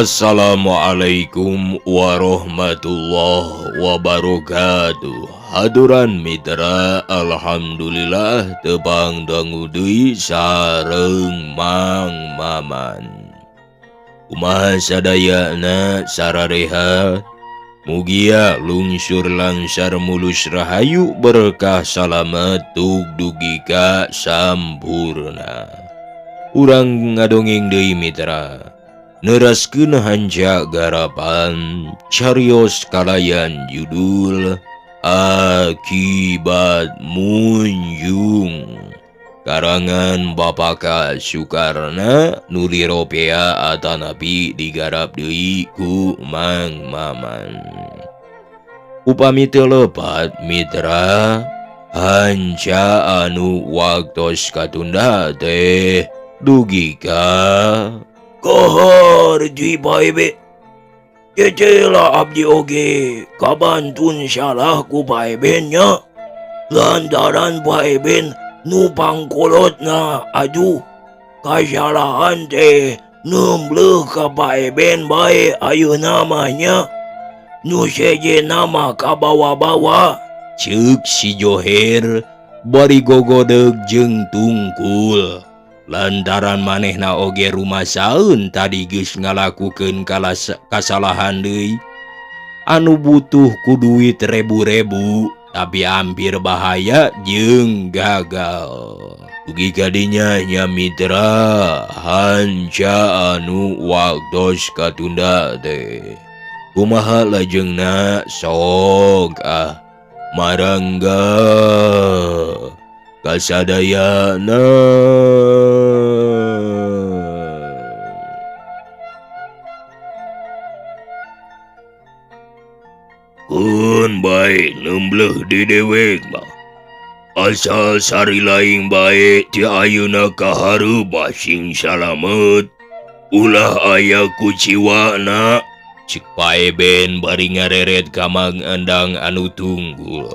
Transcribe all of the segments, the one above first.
Assalamualaikum warahmatullahi wabarakatuh. Haduran mitra, alhamdulillah tepang dangu deui sareng Mang Maman. Kumaha sadayana sararehat? Mugia lungsur langsar mulus rahayu berkah salamet tug dugi ka sampurna. Urang ngadongeng deui mitra. Neraskeun hanca garapan carios kalayan judul Akibat Munjung. Karangan Bapaka Sukarna nuli ropea atanapi digarap deui ku Mang Maman. Upami teu lepat mitra hanca anu waktos katunda teh dugi ka Kohor di bae Cecela abdi oge kabantun salah ku Pak Eben nya lantaran Pak Eben nu pangkolotna aduh kasalahan teh nembleuh ka Pak Eben bae ayeuna mah nya nu sejen nama kabawa-bawa. Ceuk si Joher bari gogodeg jeung tungkul. Lantaran manehna oge rumasaeun tadi geus ngalakukeun kasalahan deui anu butuh ku duit rebu-rebu tapi hampir bahaya jeung gagal. Dugi kadinya nya mitra hanca anu waktos katunda teh. Kumaha lajengna sok ah marangga kasadayana. Keun bae nembleuh di dewek mah. Asal sari laing bae ti ayeuna ka hareup sing salamet. Ulah aya kuciwana. Cik Pak Eben bari ngareret ka Mang Endang anu tunggul.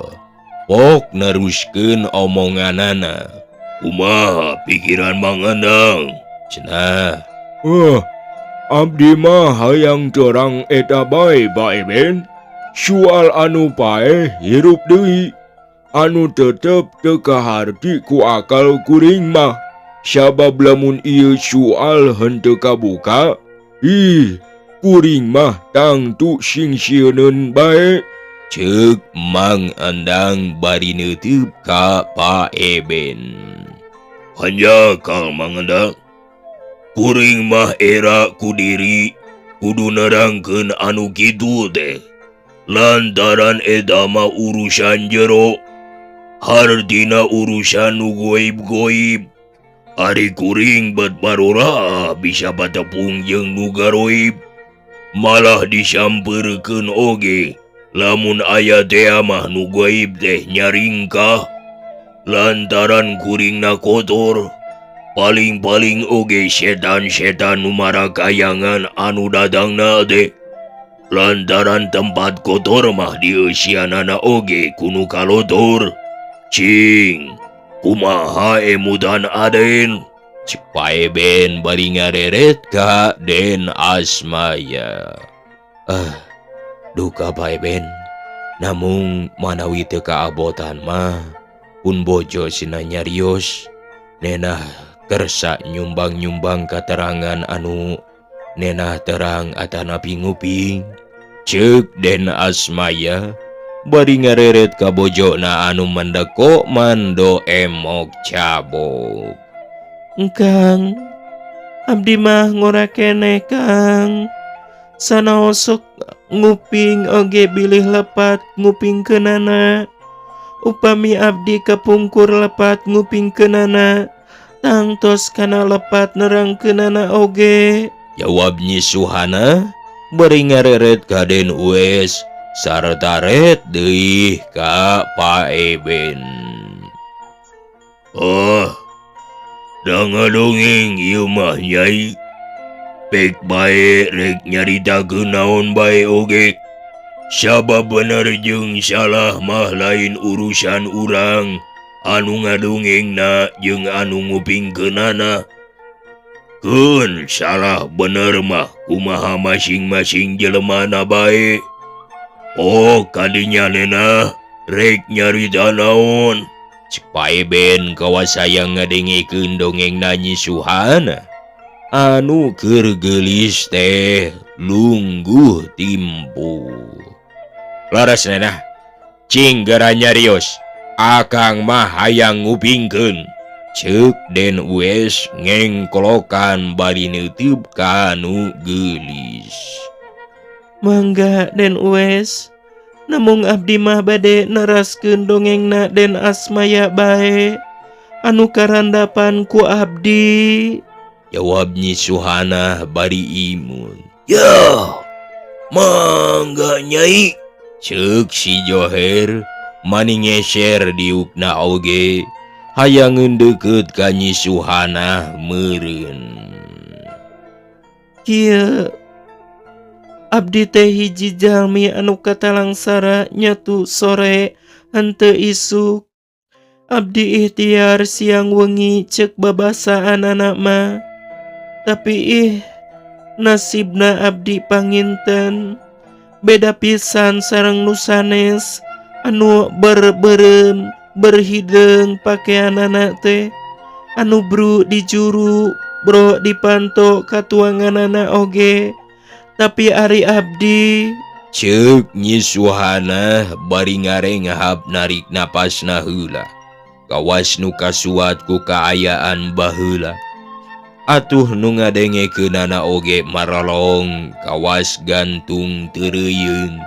Pok neruskeun omonganana. Kumaha pikiran Mang Endang? Cenah. Abdi mah hayang terang eta bae Pak Eben. Soal anu paeh hirup deui. Anu tetep teu kaharti ku akal kuring mah. Sabab lamun ieu soal henteu kabuka, ih, kuring mah tangtu sing sieuneun bae. Ceuk Mang Endang bari neuteub ka Pak Eben. Hanjakal Mang Endang. Kuring mah era ku diri kudu nerangkeun anu kitu teh. Lantaran eta mah urusan jero, hartina urusan nu goib-goib. Ari kuring bet barora bisa batepung jeung nu garoib. Malah disampeurkeun oge. Lamun aya teh mah nu gaib teh nyaringkah. Lantaran kuringna kotor, paling-paling oge setan-setan nu marakayangan anu datangna teh. Lantaran tempat kotor mah dieusianana oge kunu kalotor. Cing, kumaha emutan Aden? Cek Pak Eben bari ngareret ka Den Asmaya. Duka Pak Eben, namung manawi teu kaabotan mah pun bojo sina nyarios nenah kersa nyumbang-nyumbang katerangan anu nenah terang atanapi nguping. Ceuk Den Asmaya bari ngareret ka bojona anu mendeko mando emok cabok. Kang, abdi mah ngora keneh Kang. Sanaos sok nguping oge bilih lepat nguping kenana. Upami abdi kapungkur lepat nguping kenana, tangtos kana lepat nerang kenana oge. Jawab Nyi Suhana bari ngareret ka Den Uwes sarta ret deui ka Pak Eben. Oh, da ngadongeng ieu mah Nyai. Pek bae rek nyaritakeun naon bae oge. Sabab bener jeung salah mah lain urusan urang anu ngadongengna jeung anu ngupingkeunana. Keun salah bener mah kumaha masing-masing jelemana bae. Oh kadinya nena rek nyarita naon. Cek Pak Eben kawas hayang ngadengekeun dongeng Nyi Suhana anu keur geulis teh lungguh timpuh. Leres nenah, cing gera nyarios, akang mah hayang ngupingkeun. Ceuk Den Uwes ngengkolokan bari neuteup kanu geulis. Mangga Den Uwes, namung abdi mah bade neraskeun dongengna Den Asmaya bae anu karandapan ku abdi. Jawab Nyi Suhana bari imun. Ya, mangga Nyai. Ceuk si Joher mani ngeser diukna oge hayangeun deukeut ka Nyi Suhana meureun. Kieu abdi teh hiji jalmi anu katalangsara nyatu sore henteu isuk. Abdi ikhtiar siang wengi ceuk babasaan anak mah. Tapi ih nasibna abdi panginten beda pisan sareng nu sanes anu berberem berhideung pakaianana teh anu bru di juru bro dipanto katuanganana oge. Tapi ari abdi Ceuk Nyi Suhana bari ngarengahap narik napasna heula kawas nu kasuat ku kaayaan baheula. Atuh nu ngadengekeunana oge marolong kawas gantung teureuyeuun.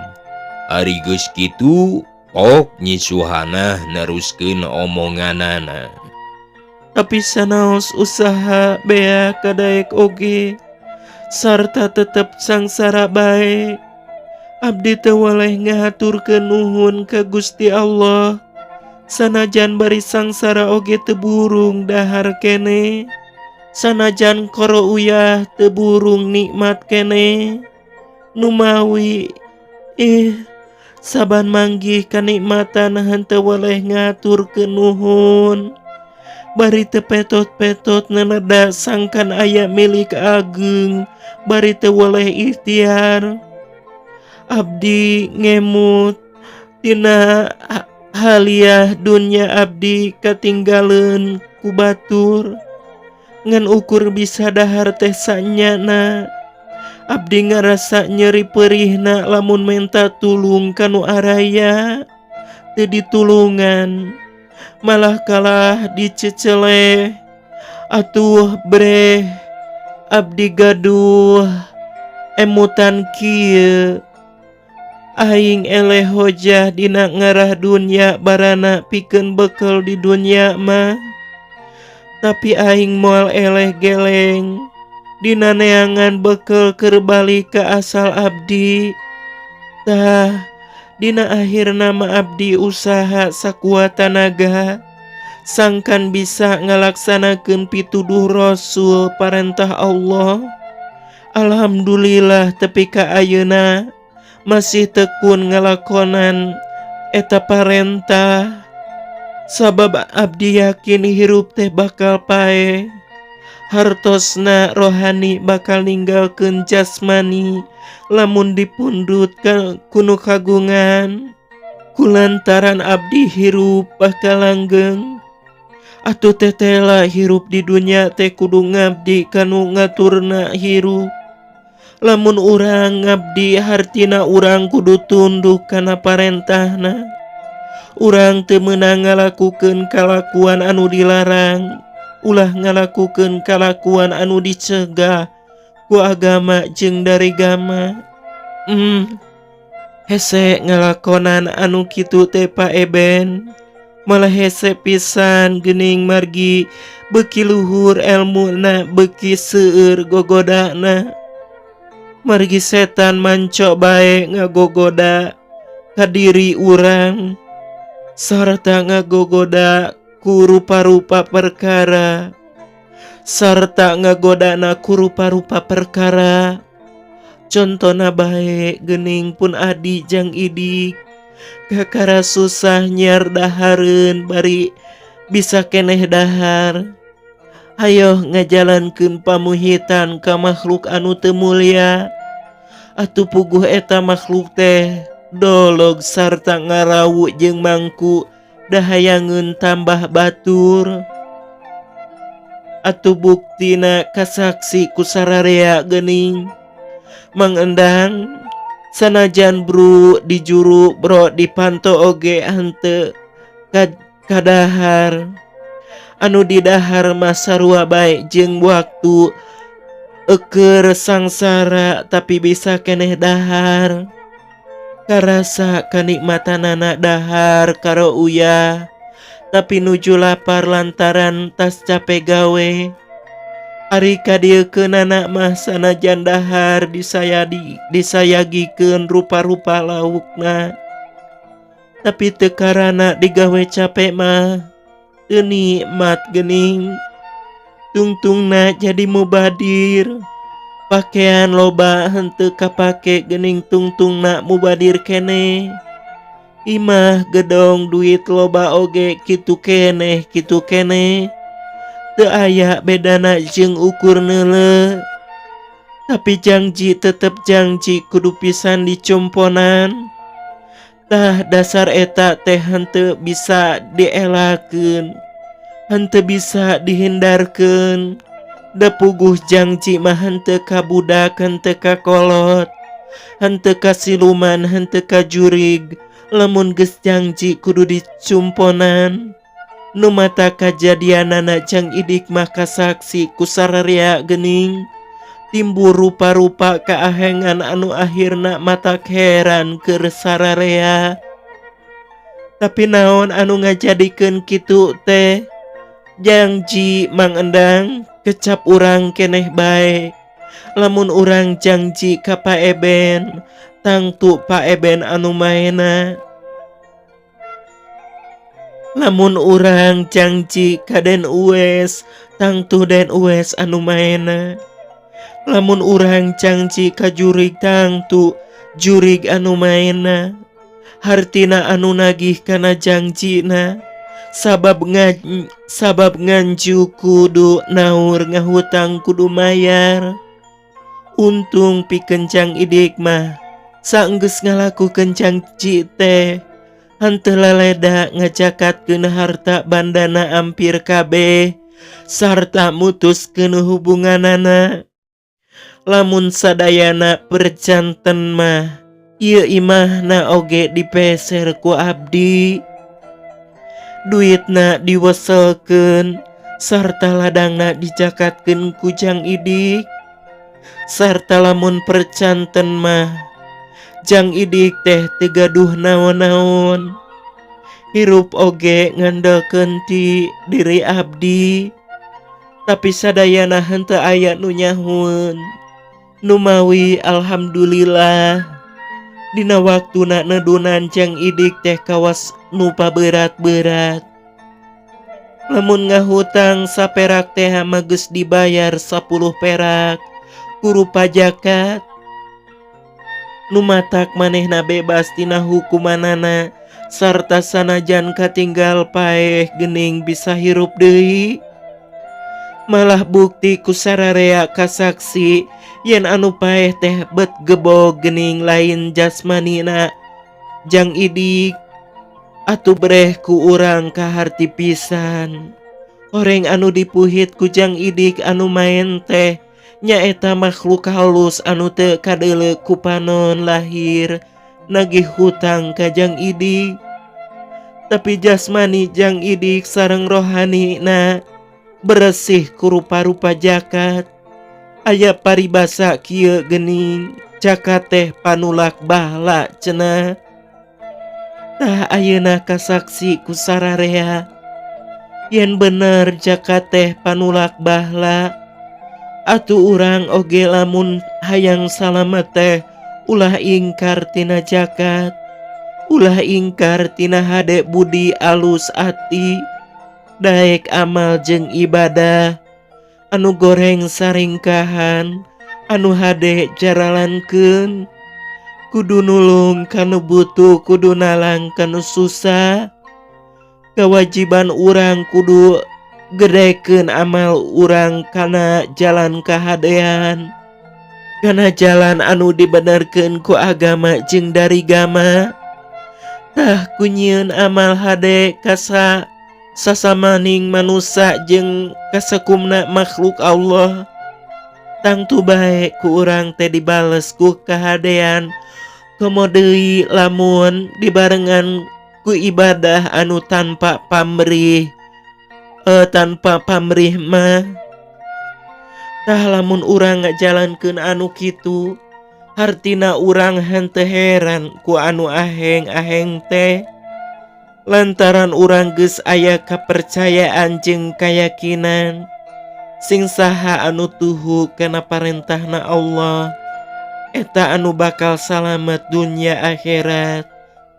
Ari geus kitu ok Nyi Suhana neruskeun omonganana. Tapi sanaos usaha bea kadaek oge sarta tetep sangsara bae. Abdi teu waleh ngahaturkeun nuhun ka Gusti Allah sanajan bari sangsara oge teu burung dahar kene, sanajan koro uyah teu burung nikmat kene. Numawi ih saban manggih kanikmatan henteu waleh ngahaturkeun nuhun. Bari teu petot-petot neneda sangkan aya milik ageung bari teu waleh ikhtiar. Abdi ngemut tina haliah dunya abdi katinggaleun ku batur. Ngan ukur bisa dahar teh sanyana. Abdi ngarasa nyeri perihna lamun menta tulung kanu araya teu ditulungan malah kalah diceceleh. Atuh breh abdi gaduh emutan kieu. Aing eleh hojah dina ngarah dunya barana pikeun bekel di dunya mah. Tapi aing moal eleh geleng dina neangan bekel keur balik ka asal abdi. Tah dina akhirna mah abdi usaha sakuat tanaga sangkan bisa ngalaksanakeun pituduh Rasul parentah Allah. Alhamdulillah tepi ka ayeuna masih tekun ngalakonan eta parentah. Sabab abdi yakin hirup teh bakal paeh, hartosna rohani bakal ninggalkeun jasmani lamun dipundhut ka kunu kagungan. Kulantaran abdi hirup bakal langgeng. Atuh tetela hirup di dunya teh kudu ngabdi kanu ngaturna hirup. Lamun urang ngabdi hartina urang kudu tunduk kana parentahna. Urang teu meunang ngalakukeun kalakuan anu dilarang, ulah ngalakukeun kalakuan anu dicegah ku agama jeung darigama. Hese ngalakonan anu kitu teh Pak Eben. Malah hese pisan geuning margi beuki luhur elmuna beuki seueur gogodana. Margi setan manco bae ngagogoda ka diri urang sarta ngagogoda ku rupa-rupa perkara, sarta ngagodana ku rupa-rupa perkara. Contona bae geuning pun adi jang idik kakara susah nyiar dahareun bari bisa keneh dahar. Hayoh ngajalankeun pamuhitan ka makhluk anu teu mulia. Atuh puguh eta makhluk teh dolog sarta ngarawu jeung mangku dahayangeun tambah batur. Atuh buktina kasaksi ku sararea geuning. Mang Endang sanajan bru di juru bro dipanto oge henteu kadahar. Anu didahar mah sarua bae jeung waktu eukeur sangsara tapi bisa keneh dahar. Karasa kanikmatanana dahar karo uyah tapi nuju lapar lantaran tas capek gawe. Ari kadieukeunana mah sanajan dahar disayagikeun rupa-rupa laukna. Tapi teu karana digawe capek mah teu nikmat geuning. Tungtungna jadi mubadir. Pakaian loba henteu kapake geuning tungtungna mubadir keneh. Imah gedong duit loba oge kitu keneh kitu keneh. Teu aya bedana jeung ukur neuleuh. Tapi janji tetep janji kudu pisan dicumponan. Tah dasar eta teh henteu bisa dielakeun, henteu bisa dihindarkeun. Da puguh janji mah henteu ka budak, henteu ka kolot, henteu ka siluman, henteu ka jurig. Lamun geus janji kudu dicumponan. Nu mata kajadianana Jang Idik mah kasaksi ku sararea geuning. Timbul rupa-rupa kaahengan anu akhirna matak heran keur sararea. Tapi naon anu ngajadikeun kitu teh? Janji Mang Endang kecap urang keneh bae. Lamun urang janji ka Pak Eben, tangtu Pak Eben anu maena. Lamun urang janji ka Den Uwes, tangtu Den Uwes anu maena. Lamun urang janji ka jurig, tangtu jurig anu maena. Hartina anu nagih kana jangjina. Sabab nganju kudu naur, ngahutang kudu mayar. Untung pikeun Jang Idik mah saenggeus ngalakukeun janji teh henteu laleda ngajakatkeun harta bandana ampir kabeh sarta mutuskeun hubunganana. Lamun sadayana perjanten mah ieu imahna oge dipeser ku abdi. Duitna diweselkeun sarta ladangna dijakatkeun ku Jang Idik. Sarta lamun percanten mah Jang Idik teh teu gaduh naon-naon. Hirup oge ngandelkeun ti diri abdi. Tapi sadayana henteu aya nu nyahueun. Numawi alhamdulillah dina waktuna nedunan Jang Idik teh kawas nu paberat-berat. Lamun ngahutang saperak teh mah geus dibayar 10 perak ku pajakat. Nu matak manehna bebas tina hukumanana sarta sanajan katinggal paeh geuning bisa hirup deui. Malah bukti ku sararea kasaksi yen anu paeh teh bet gebog geuning lain jasmanina Jang Idik. Atuh breh ku urang kaharti pisan. Horeng anu dipuhit ku Jang Idik anu maen teh nyaeta makhluk halus anu teu kadeuleu ku panon lahir nagih hutang ka Jang Idik. Tapi jasmani Jang Idik sareng rohanina beresih ku rupa-rupa jakat. Aya paribasa kieu geuning, jakat teh panulak bala cenah. Tah ayeuna kasaksi ku sararea yen bener jakat teh panulak bahla. Atuh urang oge lamun hayang salamet teh ulah ingkar tina jakat, ulah ingkar tina hade budi alus ati, daek amal jeung ibadah anu goreng saringkahan, anu hade jaralankeun. Kudu nulung kanu butuh, kudu nalang kanu susah. Kewajiban urang kudu Gedekeun amal urang kana jalan kahadean, kana jalan anu dibenerkeun ku agama jeung dari gama. Tah ku nyieun amal hade kasa sasamaning manusa jeung kasakumna makhluk Allah, tangtu bae ku urang teh dibales ku kahadean. Komo deui lamun dibarengan ku ibadah anu tanpa pamrih, tanpa pamrih mah. Tah lamun urang ngajalankeun anu kitu, hartina urang henteu heran ku anu aheng-aheng teh, lantaran urang geus aya kapercayaan jeung kayakinan sing saha anu tuhu kana parentahna Allah, eta anu bakal salamet dunya akhirat.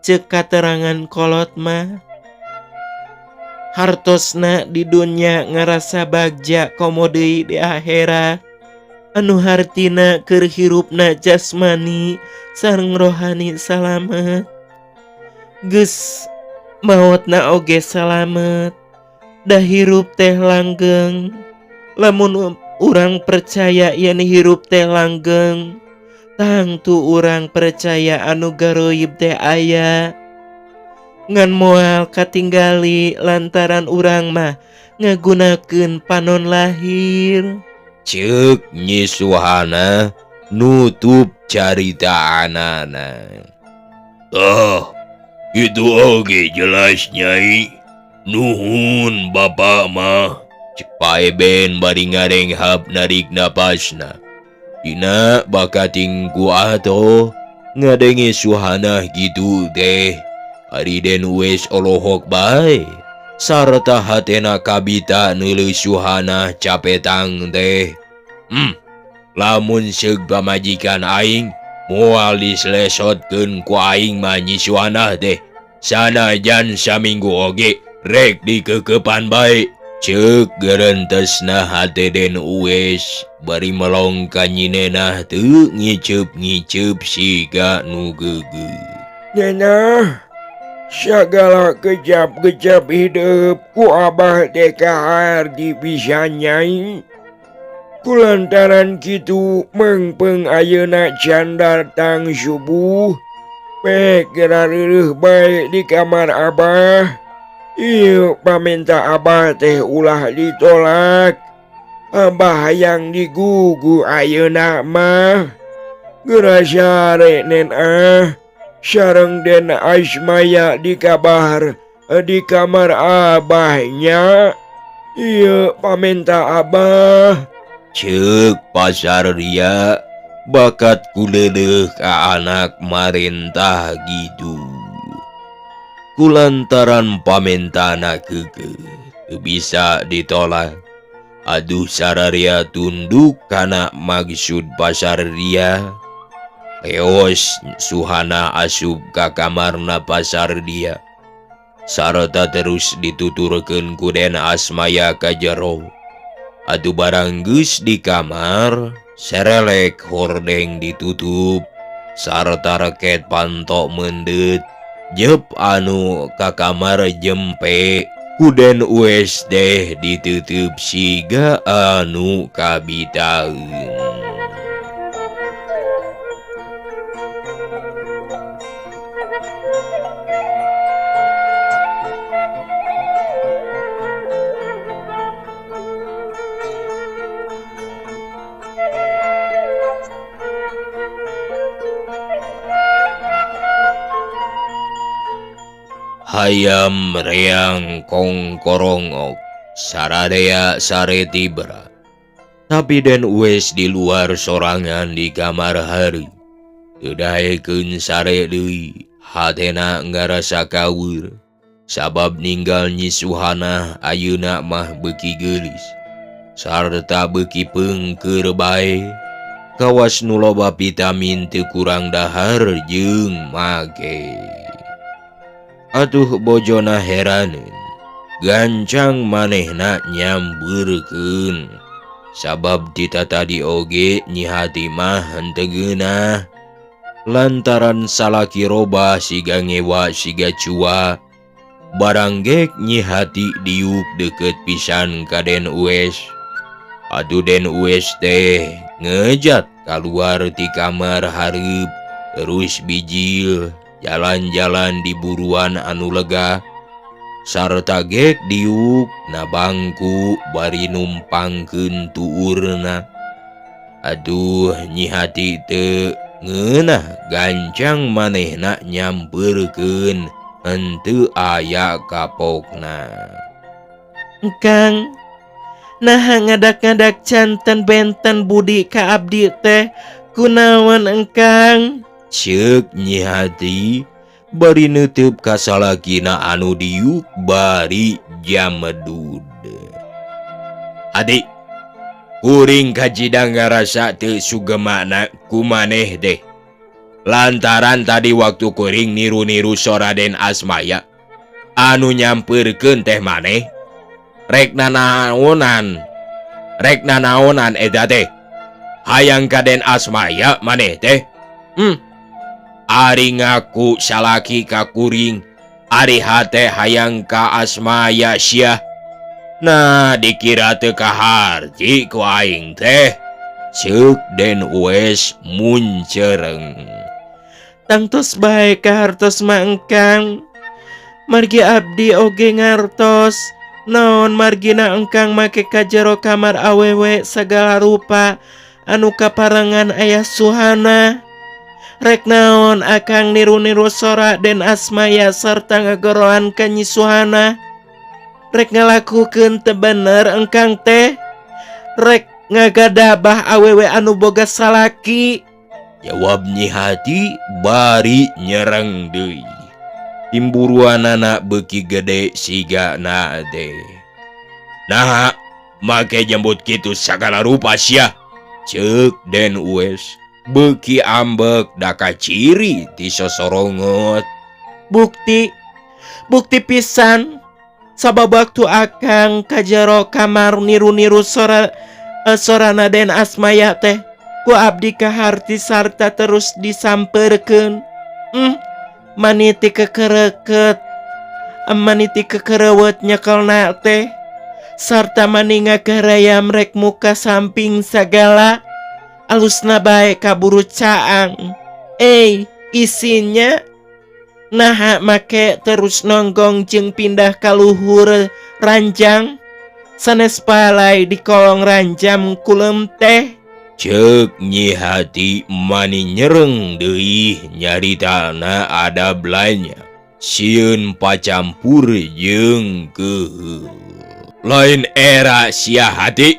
Ceuk katerangan kolot mah, hartosna di dunya ngarasa bagja komo deui di akhirat, anu hartina keur hirupna jasmani sareng rohani salamet, geus maotna oge salamet. Dah hirup teh langgeng. Lamun urang percaya yen hirup teh langgeng, tangtu urang percaya anu garoib teh aya, ngan moal katinggali lantaran urang mah ngagunakeun panon lahir. Ceuk Nyi Suhana nutup caritaanana. Oh, itu oge jelas Nyai. Nuhun bapak mah. Cek Pak Eben bari ngarenghap narik napasna. Dina bakating ku atoh ngadenge Suhana gitu teh. Ari Den Uwes olohok bae sarta hatena kabita neuleuh Suhana capetang teh. Lamun seug pamajikan aing moal dislesotkeun ku aing mah Nyi Suhana teh. Sanajan saminggu oge rek dikekepan bae. Ceuk gerentesna hate Den Uwes bari melong ka nyinenah teu ngiceup-ngiceup siga nu geugeuh. Nenah, sagala kejap-kejap hidup ku abah teh kaharti pisan Nyai. Kulantaran kitu mengpeng ayeuna can datang subuh, pek geura reureuh bae di kamar abah. Ieu paminta abah teh ulah ditolak. Abah hayang digugu ayeuna mah. Geura sare nen ah. Sareng Den Asmaya di kabar di kamar abahnya. Ieu paminta abah. Ceuk pasar ria bakat kuleleuh ka anak marentah gitu. Kulantaran pamentana keukeuh teu bisa ditolak. Aduh sararia tunduk kana maksud pasar ria. Leos Suhana asup ka kamarna pasar dia. Sarta terus dituturkeun ku Den Asmaya ka jero. Atuh barang geus di kamar, serelek hordeng ditutup sarta reket pantok mendet. Jep anu ka kamar jempe ku Den Uwes teh ditutup siga anu kabitaeun. Hayam reang kongkorongok saradea sare tibra. Tapi Den Uwes di luar sorangan di kamar hari. Teu daekeun sare deui, hatena ngarasa kaweur. Sabab ninggal Nyi Suhana ayeuna mah beuki geulis sarta beuki peungkeur bae. Kawas nu loba vitamin teu kurang dahar jeung make. Atuh bojona heraneun, gancang manehna nyambeurkeun. Sabab tita tadi oge Nyi Hatimah henteu geunah. Lantaran salaki robah siga ngewa siga cua. Barang gek Nyi Hati diuk deket pisan ka Den Uwes. Aduh Den Uwes teh ngejat kaluar ti kamar hareup terus bijil jalan-jalan di buruan anu lega sarta gek diuk na bangku bari numpangkeun tuurna. Aduh Nyi Hati teu ngeunah gancang manehna nyampeurkeun henteu aya kapokna. Engkang naha ngadak-ngadak canten benten budi ka abdi teh kunaon engkang? Ceuk Nyi Hati bari neuteub ka salakina anu diuk bari jamedud. Adik, kuring kajidang ngarasa teu sugemakna ku maneh teh. Lantaran tadi waktu kuring niru-niru sora Den Asmaya anu nyampeurkeun teh maneh rek nanaonan eta teh hayang ka Den Asmaya maneh teh. Ari ngaku salaki ka kuring ari hate hayang ka Asmaya sia. Nah dikira teu kaharti ku aing teh. Ceuk Den Uwes muncereng. Tangtos bae kahartos mah engkang. Margi abdi oge ngartos naon margina engkang make ka jero kamar awewe sagala rupa anu kaparengan aya Suhana. Rek naon akang niru-niru sora Den Asmaya sarta ngagoroan ka Nyi Suhana. Rek ngalakukeun teu bener engkang teh. Rek ngagadabah awewe anu boga salaki. Jawab Nyi Hati bari nyereng deui. Timburuanana beuki gede sigana teh. Naha make jembut kitu sagala rupa sia. Ceuk Den Uwes beuki ambek da kaciri ti sosorongot. Bukti pisan sabab waktu akang ka jero kamar niru-niru sorana Den Asmaya teh ku abdi kaharti sarta terus disamperkeun. Maniti kekereket, maniti kekerewet nyekelna teh sarta maninga garayam rek muka samping sagala alusna bae kaburu caang. Isinya naha make terus nonggong jeung pindah ka luhur ranjang sanes palai di kolong ranjang kulem teh. Ceuk Nyi Hati mani nyereng deui nyaritana adab lainnya sieun pacampur jeung keuheul. Lain era sia Hati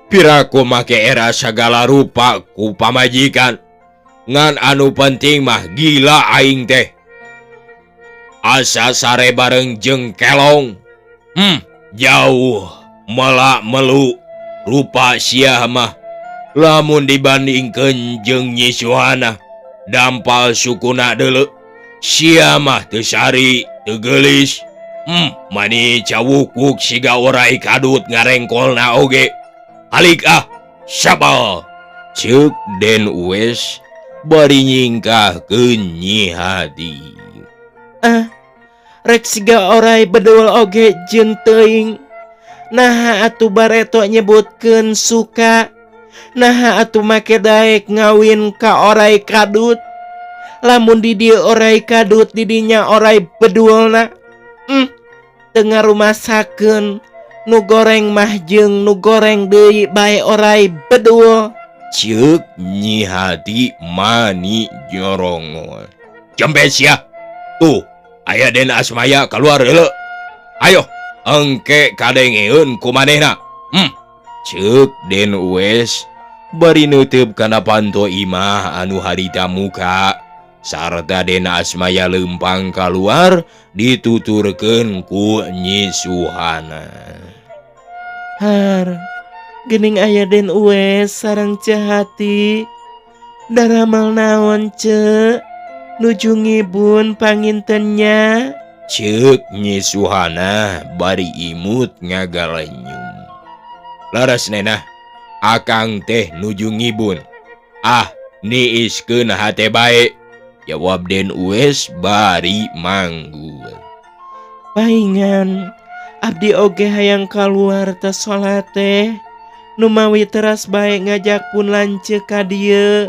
piraku make era sagala rupa ku pamajikan ngan anu penting mah gila aing teh asa sare bareng jeung kelong. Jauh melak melu rupa sia mah lamun dibandingkeun jeung Nyi Suhana dampal sukuna deuleu sia mah teu sari teu geulis. Mani cawukuk siga orai kadut ngarengkolna oge. Alik ah sabal. Ceuk Den Uwes bari nyingkahkeun Nyi Hati. Rek siga orai bedul oge jeung teuing. Naha atuh bareto nyebutkeun suka. Naha atuh make daek ngawin ka orai kadut. Lamun di dieu orai kadut didinya orai bedulna. Teu ngarumasakeun nu goreng mah jeung nu goreng deui bae orai bedul. Ceuk Nyi Hati mani jorongol. Jembe sia. Tuh aya Den Asmaya keluar heula. Ayo engke kadengeun ku manehna. Ceuk Den Uwes bari neuteub kana panto imah anu harita muka sarta Den Asmaya leumpang kaluar dituturkeun ku Nyi Suhana. Har geuning aya Den Uwes sareng Ceu Hati daramal naon ce nuju ngibun pangintennya. Ceuk Nyi Suhana bari imut ngagalenyum. Laras nenah akang teh nuju ngibun. Ah niiskeun hate bae. Jawab Den Uwes bari manggul. Paingan abdi oge hayang kaluar tos salat teh. Numawi teras bae ngajak pun lanceuk ka dieu.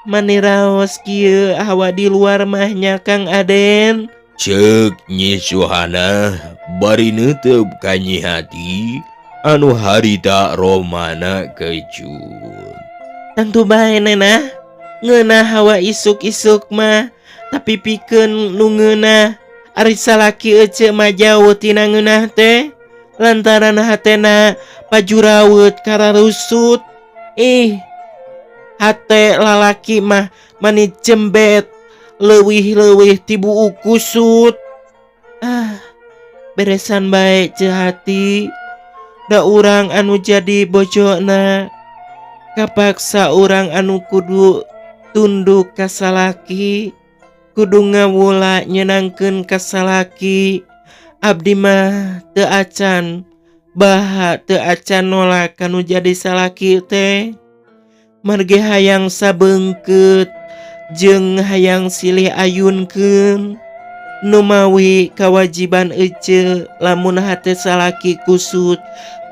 Mani raos kieu hawa di luar mah nya Kang Aden. Ceuk Nyi Suhana bari neuteup ka Nyi Hati anu harita romana kecut. Tangtu bae nenah ngeunah hawa isuk-isuk mah tapi pikeun nu ngeunah ari salaki ece mah jauh tina ngeunah teh lantaran hatena pajurawut kararusut. Ih, hate lalaki mah mani jembet leuwih-leuwih ti buuk kusut. Ah, beresan bae ce hati da urang anu jadi bojona kapaksa urang anu kudu tunduk ka salaki, kudu ngawula nyenangkeun ka salaki. Abdi mah teu acan baha teu acan nolak kanu jadi salaki teh. Margi hayang sabeungkeut jeung hayang silih ayunkeun. Numawi kawajiban ece lamun hate salaki kusut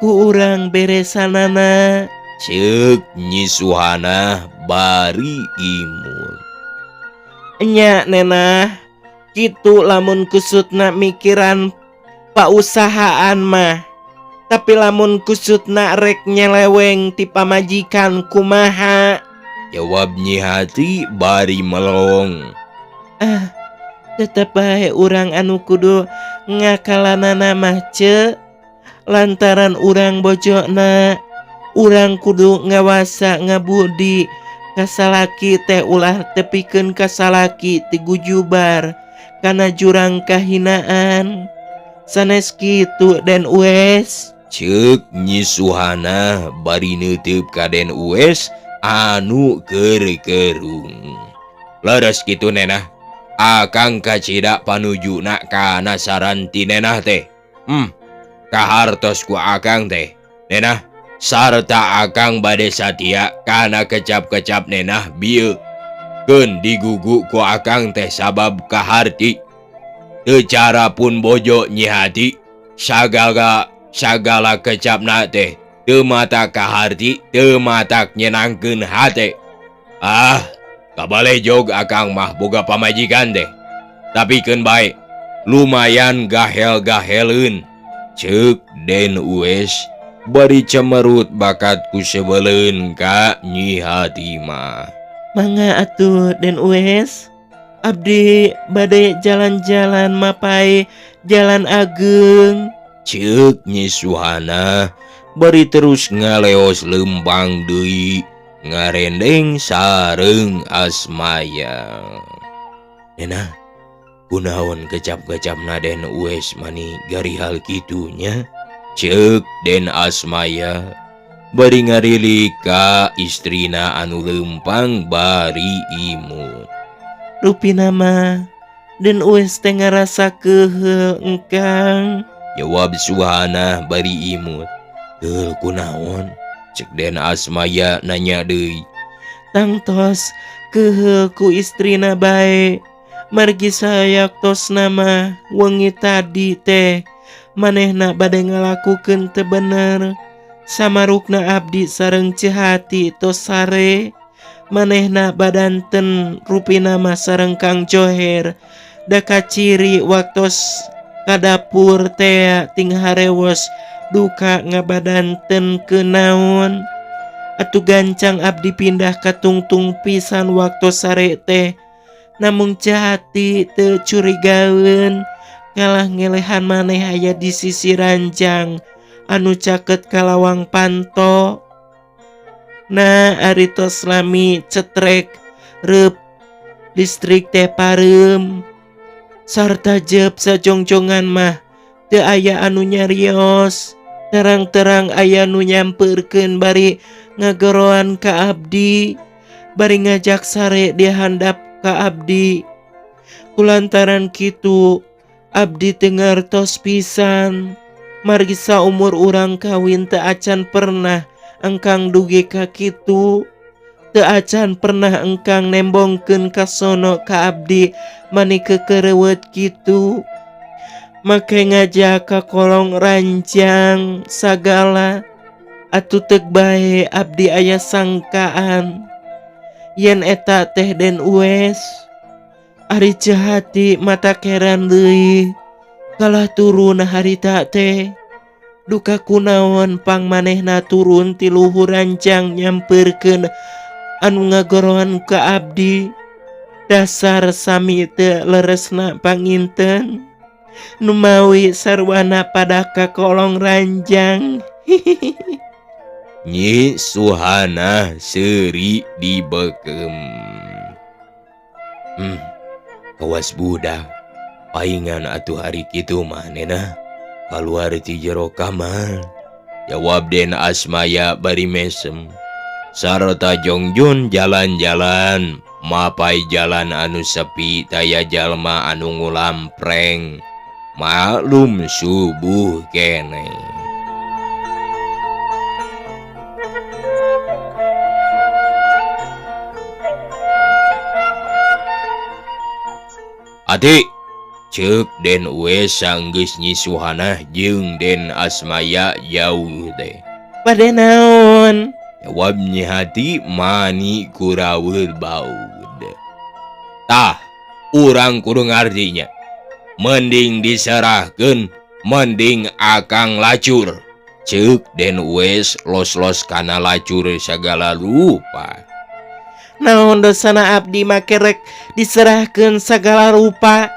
ku urang beresanana. Ceuk Nyi Suhana bari imut. Nya nenah kitu lamun kusutna mikiran pausahaan mah. Tapi lamun kusutna rek nyeleweng ti pamajikan kumaha? Jawab Nyi Hati bari melong. Ah, tetep bae urang anu kudu ngakalanana mah ce. Lantaran urang bojona, urang kudu ngawasa ngabudi kasalaki teh ulah tepikeun kasalaki ti gujubar kana jurang kahinaan. Sanes kitu Den Uwes. Ceuk Nyi Suhana bari neuteup ka Den Uwes anu keur kerung. Leres kitu nenah, akang kacida panujuna kana saran ti nenah teh. Kahartos ku akang teh. Nenah, sarta akang bade satia kana kecap-kecap nenah bieu. Keun digugu ku akang teh sabab kaharti. Teu cara pun bojo Nyi Hati, sagala kecapna teh teu mata kaharti, teu matak nyenangkeun hate. Ah, kabale jog akang mah boga pamajikan teh. Tapi keun bae, lumayan gahel-gaheleun. Ceuk Den Uwes bari cemerut bakat ku sebeleun ka Nyi Hati mah. Mangga atuh Den Uwes, abdi bade jalan-jalan mapai jalan ageng. Ceuk Nyi Suhana bari terus ngaleos lempang deui ngarendeng sareng Asmaya. Nenah, kunaon kecap-kecapna Den Uwes mani garihal kitunya? Ceuk Den Asmaya bari ngarilik ka istrina anu lempang bari imut. Rupina mah Den Uwes teh ngarasa keheul engkang. Jawab Suhana bari imut. Keheul kunaon? Cek Den Asmaya nanya deui. Tangtos keheul ku istrina bae. Margi sayaktosna mah wengi tadi teh manehna bade ngalakukeun teu bener. Samarukna abdi sareng Ceu Hati tos sare. Manehna badanten rupina mah sareng Kang Joher. Da kaciri waktos ka dapur tea ting harewos duka ngabadanten kenaon. Atuh gancang abdi pindah ka tungtung pisan waktu sare teh. Namung Ceu Hati teu curigaeun kalah ngelehan maneh aya di sisi ranjang anu caket ka lawang panto. Nah, ari tos lami cetrek reup listrik teh pareum. Sarta jep sajongjongan mah teu aya anu nyarios. Terang-terang aya nu nyampeurkeun bari ngageroan ka abdi, bari ngajak sare di handap ka abdi. Kulantaran kitu abdi teu ngartos pisan. Margi saumur urang kawin teu acan pernah engkang dugi ka kitu. Teu acan pernah engkang nembongkeun kasono ka abdi mani kekereuweut kitu. Make ngajak ka kolong ranjang sagala atuh teuk bae abdi aya sangkaan yen eta teh Den Uwes. Ari Cehati mata keran deui kalah turun harita teh. Duka kunaon pang manehna turun ti luhur ranjang nyamperkeun anu ngagoroan ka abdi. Dasar sami teu leresna panginten. Numawi sarwana pada ka kolong ranjang. Nyi Suhana seuri dibekem. Kawas budak paingan atuh hari kitu manehna kaluar ti jero kamar. Jawab Den Asmaya bari mesem. Sarta Jongjon jalan-jalan mapai jalan anu sepi taya jalma anu ngulampreng. Maklum subuh kene. Adik, ceuk Den Uwes sanggeus Nyi Suhana jeung Den Asmaya jauh teh. Bade naon? Jawab Nyi Hati mani kuraweur baud. Tah, urang kudu ngartinya. Mending diserahkeun, mending akang lacur. Ceuk Den Uwes los-los kana lacur sagala rupa. Naon dosana abdi make rek diserahkeun sagala rupa.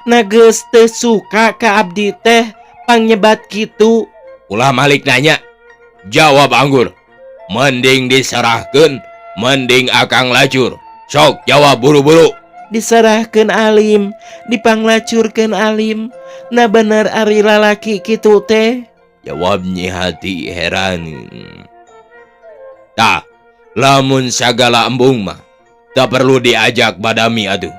Na geus teu suka ka abdi teh pangnyebat kitu. Ulah malik nanya. Jawab anggur. Mending diserahkeun, mending akang lacur. Sok jawab buru-buru. Diserahkeun alim, dipanglacurkeun alim. Na bener ari lalaki kitu teh. Jawab Nyi Hati heran. Tah, lamun sagala embung mah tak perlu diajak badami atuh.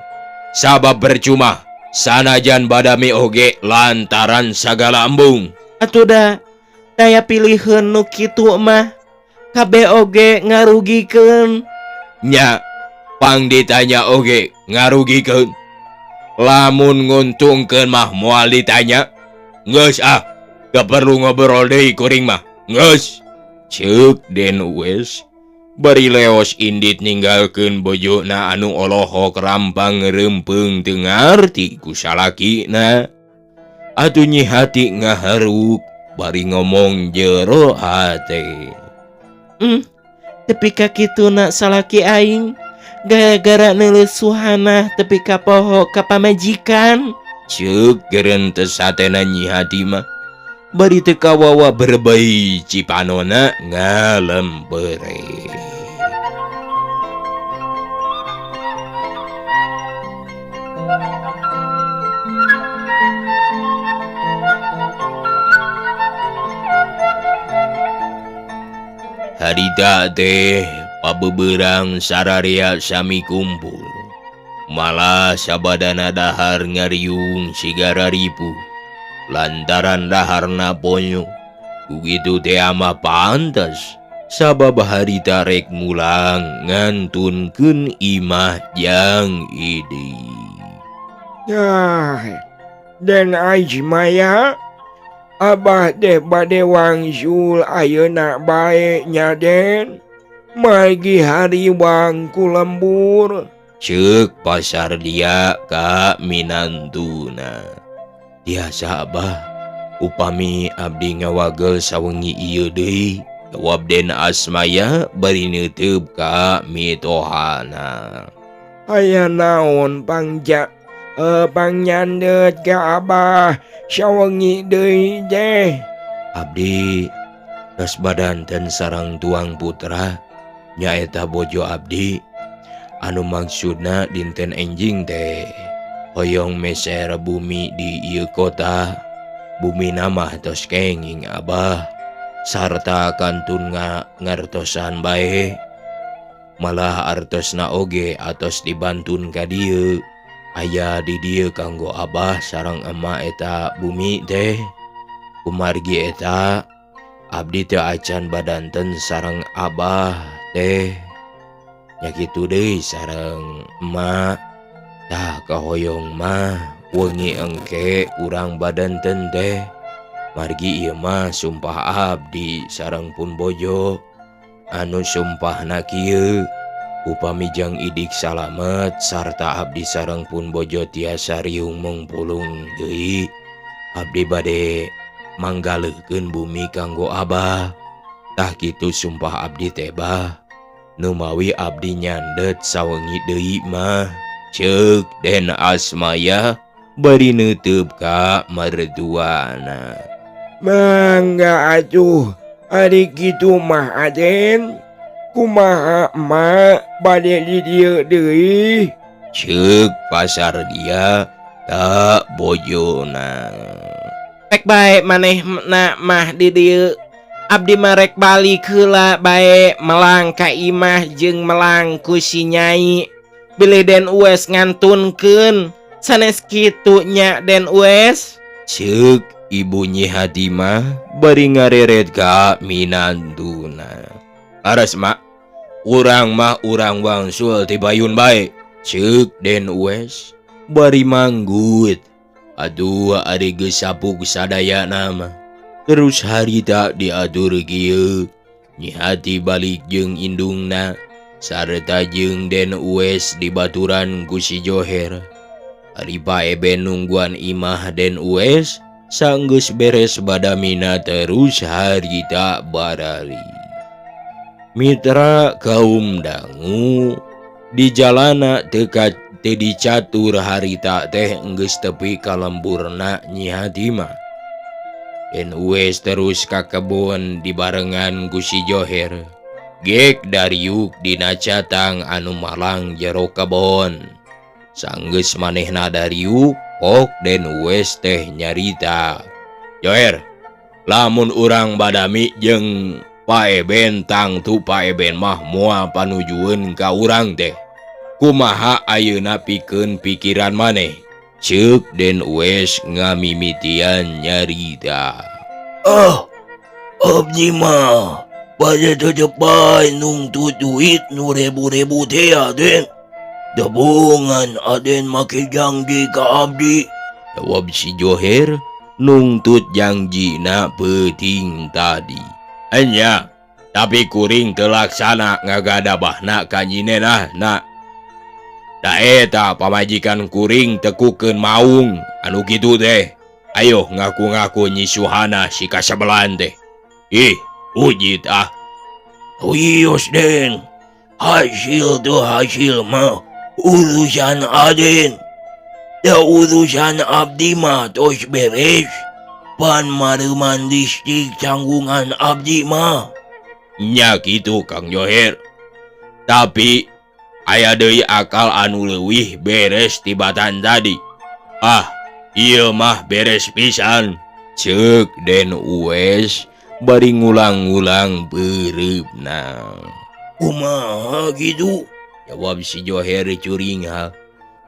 Sabab percuma sanajan badami oge lantaran sagala embung. Atuh da daya piliheun nu kitu mah kabeh oge ngarugikeun. Nya, pang ditanya oge ngarugikeun. Lamun nguntungkeun mah moal ditanya. Geus ah, teu perlu ngobrol deui kuring mah. Geus. Ceuk Den Uwes bari leos indit ninggalkeun bojona anu olohok rampang reumpeung teu ngarti ku salakina. Atuh Nyi Hati ngaharuk bari ngomong jero hate. Tepi ka kituna salaki aing gara-gara neuleus Suhana tepi ka poho ka pamajikan. Ceuk gerentes hatena Nyi Hati mah bari teu kawawa berbei cipanona ngalempere. Harita teh pabeberang sararea sami kumpul. Malah sabadana dahar ngariung sigara ripu. Lantaran daharna ponyo. Kugitu teh ama pantes. Sabab harita rek mulang ngantunkeun imah jang idi. Nah, Den Asmaya, abah teh bade wangsul ayeuna bae nya Den. Margi hariwang ku lembur. Ceuk pasar dia ka minantuna. Biasa abah, upami abdi ngawagel sawengi ieu deui. Jawab Den Asmaya bari neuteup ka mitohana. Aya naon pangja pangnyandeut ka abah sawengi deui teh. Abdi tos badanten sareng tuang putra nyaeta bojo abdi anu maksudna dinten enjing teh hoyong meser bumi di ieu kota. Bumi mah tos kenging abah sarta kantun ngartosan bae, malah artosna oge atos dibantun ka dieu. Aya di dieu kanggo abah sareng emak eta bumi teh. Kumargi eta abdi teu acan badanten sareng abah teh. Nya kitu deui sareng emak. Tah kahoyong mah Wengi engke urang badanten teh. Margi ieu mah sumpah abdi sareng pun bojo. Anu sumpahna kieu, upami jang idik salamet sarta abdi sareng pun bojo tiasa riung mungpulung deui. Abdi bade manggaleukeun bumi kanggo abah. Tah kitu sumpah abdi teh bah. Numawi abdi nyandet sawengi deui mah. Ceuk Den Asmaya bari neuteub ka mertuana. Mangga atuh, ari kitu mah Aden. Kumaha emak bade di dieu deui? Ceuk pasar dia ka bojona. Rek bae manehna mah di dieu. Abdi mah rek balik heula bae melang ka imah jeung melang ku si Nyai. Bilih Den Uwes ngantunkeun sanes kitu nya Den Uwes. Ceuk ibu Nyi Hatimah bari ngareret ka minantuna. Aras mak, urang mah urang wangsul ti payun bae. Ceuk Den Uwes bari manggut. Aduh ari geus sapuk sadayana mah. Terus harita diatur kieu. Nyi Hati balik jeung indungna sarta jeung Den Uwes dibaturan ku si Joher. Ari Pak Eben nungguan imah Den Uwes sanggeus beres badamina terus harita barari. Mitra kaum dangu di jalana teu dicatur harita teh geus tepi ka lemburna Nyi Hatimah. Den Uwes terus ka kebon dibarengan ku si Joher. Gek dariuk dina catang anu malang jero kebon. Sanggeus manehna dariuk, pok Den Uwes teh nyarita. Joher, lamun urang badami jeung Pak Eben tangtu Pak Eben mah moal panujueun ka urang teh. Kumaha ayeuna pikeun pikiran maneh? Ceuk Den Uwes ngamimitian nyarita. Ah, abdi mah bade tetep bae nungtut duit nu rebu-rebu teh Aden. Debongan Aden make janji ka abdi. Jawab si Joher nungtut janjina peuting tadi. Enya, tapi kuring teu laksana ngagadabahna ka nyinenah na. Da eta pamajikan kuring tekukeun maung anu kitu teh. Ayo ngaku-ngaku Nyi Suhana si kasebelan teh. Ih, ujit ah. Wios Den, hasil teu hasil mah urusan Aden. Da urusan abdi mah tos beres. Pan mareuman listrik tanggungan abdi mah. Nya kitu Kang Joher. Tapi aya deui akal anu leuwih beres tibatan tadi. Ah, ieu mah beres pisan. Ceuk Den Uwes bari ngulang-ngulang beureupna. Kumaha kitu? Jawab si Joher curingha.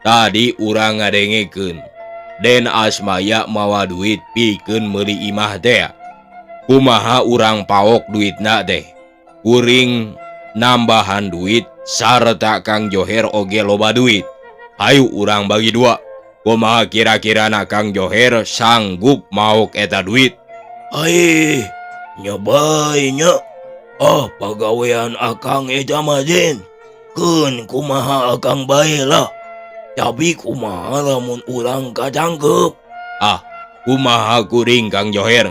Tadi urang ngadengekeun Den Asmaya mawa duit pikeun meuli imah teh. Kumaha urang paok duitna teh? Kuring nambahan duit sarta Kang Joher oge loba duit. Hayu urang bagi dua. Kumaha kira-kirana Kang Joher sanggup maok eta duit? Ai, nya bae nya. Ah, pagawean akang eta mah Den. Keun kumaha akang bae lah. Tapi kumaha lamun urang katangkep? Ah, kumaha kuring Kang Joher?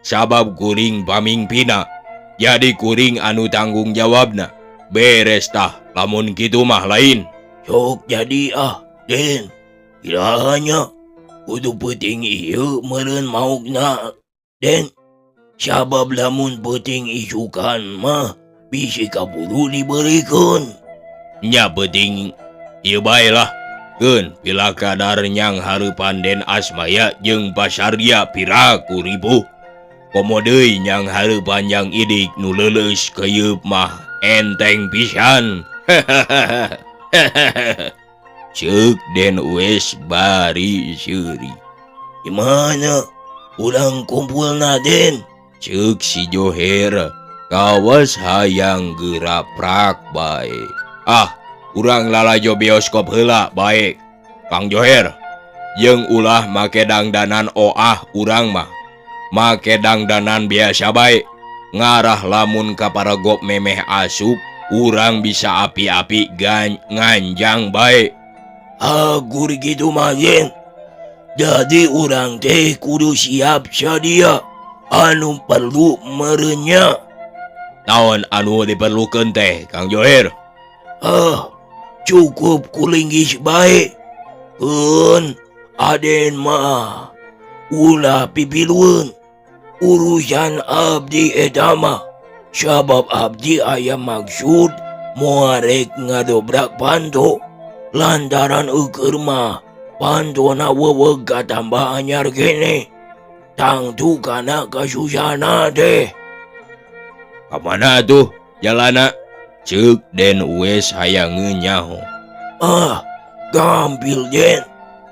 Sabab kuring pamingpina. Jadi kuring anu tanggung jawabna. Beres tah, lamun kitu mah lain. Sok jadi ah, Den. Kiranya kudu peuting ieu meureun maokna, Den. Sabab lamun peuting isukan mah bisi kaburu dibeurikeun. Nya peuting ieu bae lah. Keun pila kadar nyang hareupan Den Asmaya jeung Pasardia piraku ribu. Komo deui nyang hareupan jang idik nu leuleus keyeup mah enteng pisan. Ceuk Den Uwes bari seuri. Gimana? Urang kumpulna Den? Ceuk si Joher kawas hayang geuraprak bae. Ah, urang lalajo bioskop heula bae. Kang Joher, Jeung ulah make dangdanan oah urang mah. Make dangdanan biasa bae. Ngarah lamun kaparagop memeh asup, urang bisa api-api nganjang bae. Agur gitu mah Den. Jadi urang teh kudu siap sadia anu perlu merenya. Naon anu diperlukeun teh Kang Johir? Ah, cukup kulinggis bae. Keun Aden mah ulah pipilueun. Urusan abdi eta mah sabab abdi aya maksud moal rek ngadobrak panto lantaran eueur mah pantona weweg katambah anyar kene tangtu kana kasusahna teh. Ka mana tuh jalana? Ceuk Den Uwes hayangeun nyaho. Ah, gampil Den.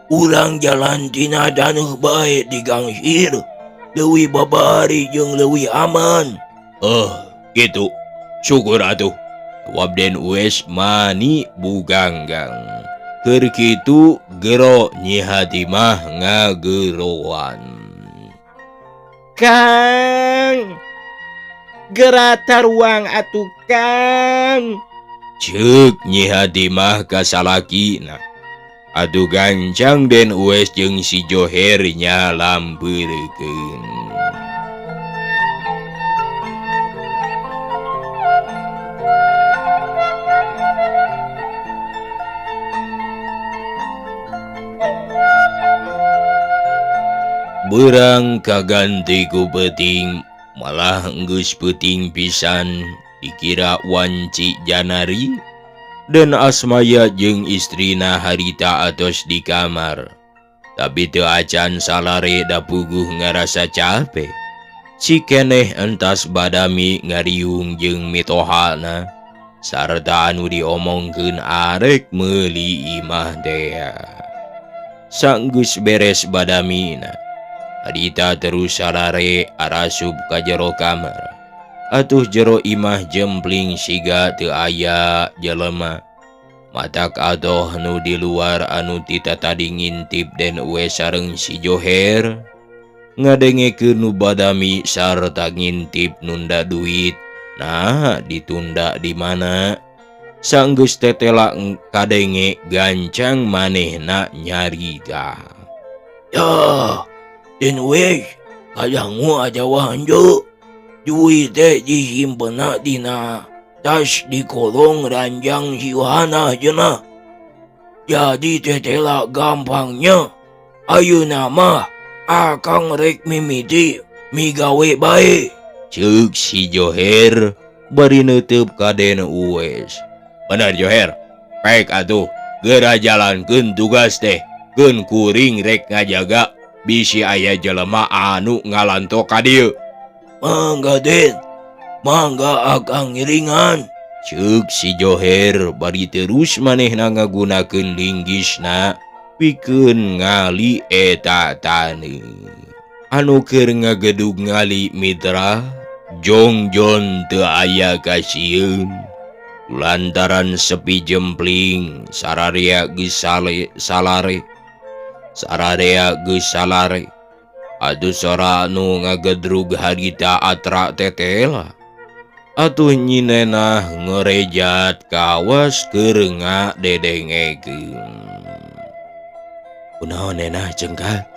Urang jalan tina daneuh bae digangsir. Leuwih babari jeung leuwih aman. Oh, gitu. Syukur atuh. Jawab Den Uwes mani buganggang. Keur kitu gero Nyi Hatimah ngageroan. Kang, gera taruang atuh Kang. Ceuk Nyi Hatimah ka salakina. Atuh gancang Den Uwes jeung si Joher nyalampeurkeun. Berang kaganti ku peuting malah geus peuting pisan dikira wanci Janari. Den Asmaya jeung istrina harita atos di kamar. Tapi teu acan salare da puguh ngarasa capek. Si keneh entas badami ngariung jeung mitohana sarta anu diomongkeun arek meuli imah tea. Sanggeus beres badamina, harita terus salare arasup ka jero kamar. Atuh jero imah jempling siga teu aya jelema. Matak atoh nu di luar anu tita tadi ngintip Den Uwes sareng si Joher ngadengekeun nu badami sarta ngintip nunda duit. Nah, ditunda di mana? Sanggeus tetela kadenge gancang manehna nyarita. Ya, Den Uwes, kadangu ajawa hanju. Duit teh disimpenna dina tas di kolong ranjang si Yohana cenah. Jadi tetela gampangnya. Ayeuna mah akang rek mimiti migawe bae. Ceuk si Joher bari neuteub ka Den Uwes. Bener Joher, pek atuh geura jalankeun tugas teh. Keun kuring rek ngajaga bisi aya jelema anu ngalanto ka dieu. Mangga Den, mangga akang ngiringan. Ceuk si Joher bari terus manehna ngagunakeun linggisna pikeun ngali eta taneuh. Anu keur ngagedug ngali mitra jongjon teu aya kasieun. Lantaran sepi jempling sararea geus salare. Sararea geus salare. Aduh sora anu ngagedrug harita atra tetela. Atuh nyinenah ngerejat kawas keur ngadedengekeun. Kunaon nenah cengkat?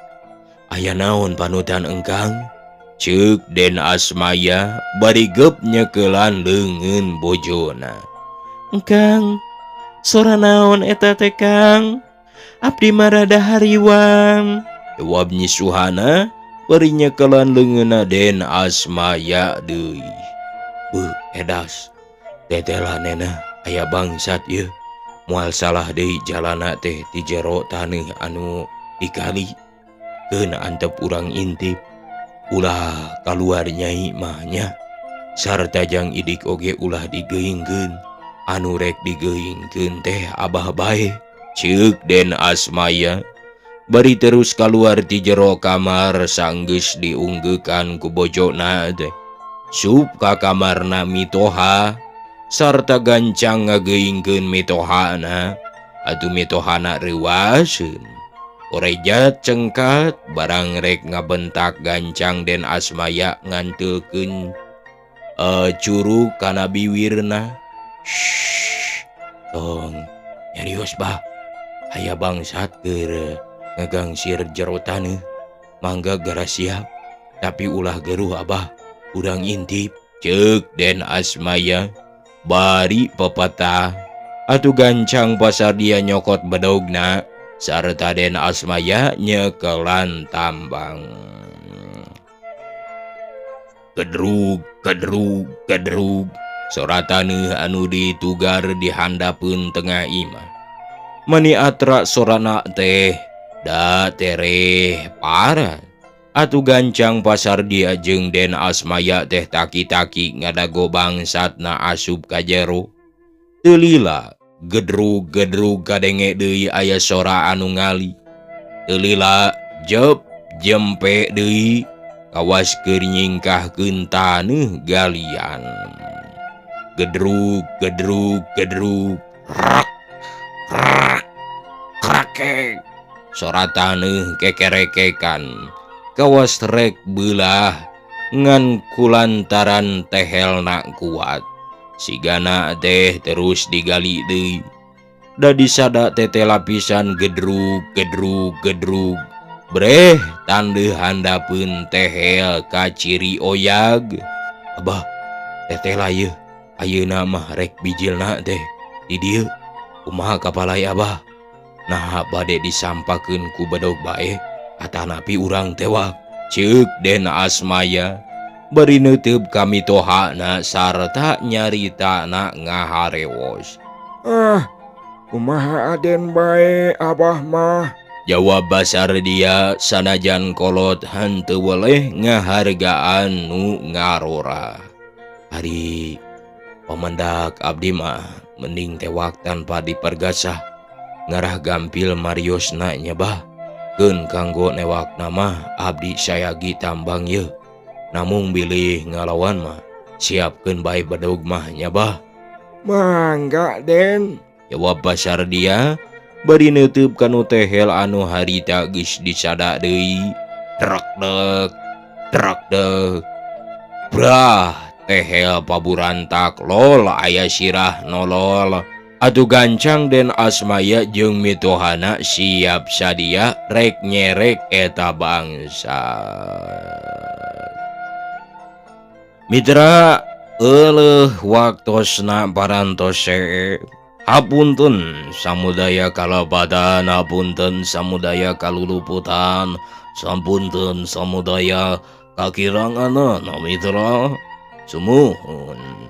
Aya naon panutan engkang? Ceuk Den Asmaya bari geup nyekelan leungeun bojona. Engkang, sora naon eta teh Kang? Abdi mah rada hariwang. Jawab Nyi Suhana bari nyekelan leungeunna Den Asmaya deui. Beuh, edas. Tetela nenah aya bangsat ieu. Moal salah deui jalana teh ti jero taneuh anu dikali. Keun antep urang intip. Ulah kaluar nyai mah nya. Sarta jang idik oge ulah digeungkeun. Anu rek digeungkeun teh abah bae. Ceuk Den Asmaya bari terus kaluar ti jero kamar sanggeus diunggeukan ku bojona teh. Sup ka kamarna mitoha sarta gancang ngageungkeun mitohana. Atuh mitohana reuaseun. Koreja cengkat barang rek ngabentak gancang Den Asmaya ngantekeun curug kana biwirna. Shhh, tong nyarios bah, aya bangsat keur ngagangsir jero taneuh, mangga gara siap, tapi ulah geruh abah, urang intip. Ceuk Den Asmaya bari pepetah. Atuh gancang pasar dia nyokot bedogna sarta Den Asmaya nyekelan tambang. Gedrug gedrug gedrug sora taneuh anu ditugar di handapeun tengah imah. Mani atra sorana teh da tereh parah. Atuh gancang pasar dia jeung Den Asmaya teh taki-taki ngadago bangsatna asup ka jero. Teu lila gedrug gedrug kadenge deui aya sora anu ngali. Teu lila jep jempe deui kawas keur nyingkahkeun taneuh galian. Gedrug gedrug gedrug rak rak krakek sora taneuh kekerekekan. Kawas rek beulah ngan kulantaran tehelna kuat. Sigana teh terus digali deui. Da disada tete lapisan gedrug gedrug gedrug. Breh tandeuh handapeun tehel kaciri oyag. Abah, teteh lah yeuh. Ayeuna mah rek bijilna teh di dieu. Kumaha kapalai abah? Naha bade disampakeun ku bedog bae atanapi urang tewak. Ceuk Den Asmaya bari neuteup kami tohana sarta nyaritana ngaharewos. Ah, kumaha aden bae abah mah? Jawab basar dia sanajan kolot henteu weleh ngahargaan nu ngarora. Ari pamandak abdi mah mending tewak tanpa dipergasah. Ngarah gampil mariosna nya bah. Keun kanggo newak nama abdi sayagi tambang yeuh. Namung bilih ngalawan mah siapkeun bae bedog mah nya bah. Mangga Den. Jawab basar dia bari neuteub kanu tehel anu harita geus disada deui. Trek dek trek dek. Brah tehel paburantak lol aya sirah nolol. Atuh gancang Den Asmaya jeung mitohana siap sadia rek nyerek eta bangsa. Mitra euleuh waktosna parantos hapunten samudaya kalabatan, hapunten samudaya kaluluputan, sampunten samudaya kakiranganna mitra. Sumuhun.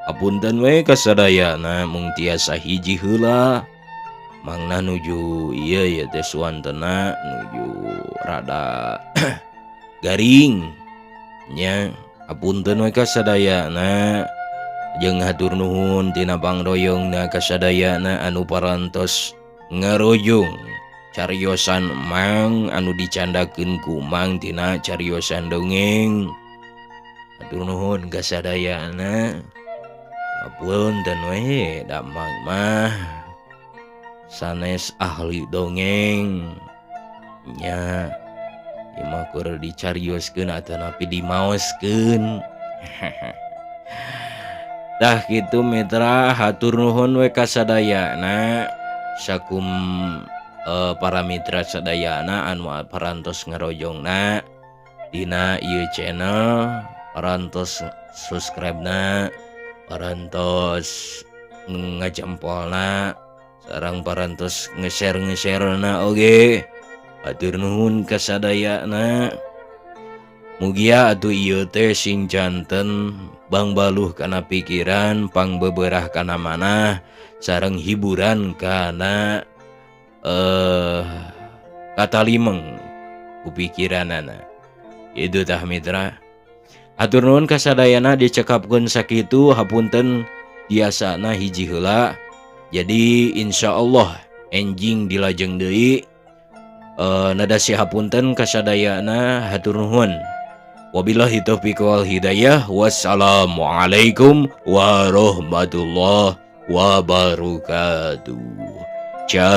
Apunten we kasadayana mung tiasa hiji heula mangna nuju ieu ye teh suantena nuju rada garing nya. Apunten we kasadayana jeung hatur nuhun tina pangroyongna kasadayana anu parantos ngarojong cariosan mang anu dicandakeun ku mang tina cariosan dongeng. Hatur nuhun kasadayana. Apunten we da mang mah sanes ahli dongeng nya, ieu mah keur dicarioskeun atanapi dimaoskeun. Tah kitu mitra, hatur nuhun we kasadayana sakum para mitra sadayana anu parantos ngarojongna dina ieu channel, parantos subscribe-na, parantos ngajempolna, sareng parantos nge-share-nge-sharena oge. Hatur nuhun kasadayana. Mugia atuh ieu teh sing janten bangbaluh kana pikiran, pangbeberah kana manah, sareng hiburan kana katalimeng ku pikiranana. Itu tah mitra. Hatur nuhun kasadayana dicekapkeun sakitu, hapunten biasana hiji heula. Jadi insyaallah enjing dilajeng deui. Nada si hapunten kasadayana, hatur nuhun. Wabillahi taufiq wal hidayah. Wassalamualaikum warahmatullahi wabarakatuh. Ciao.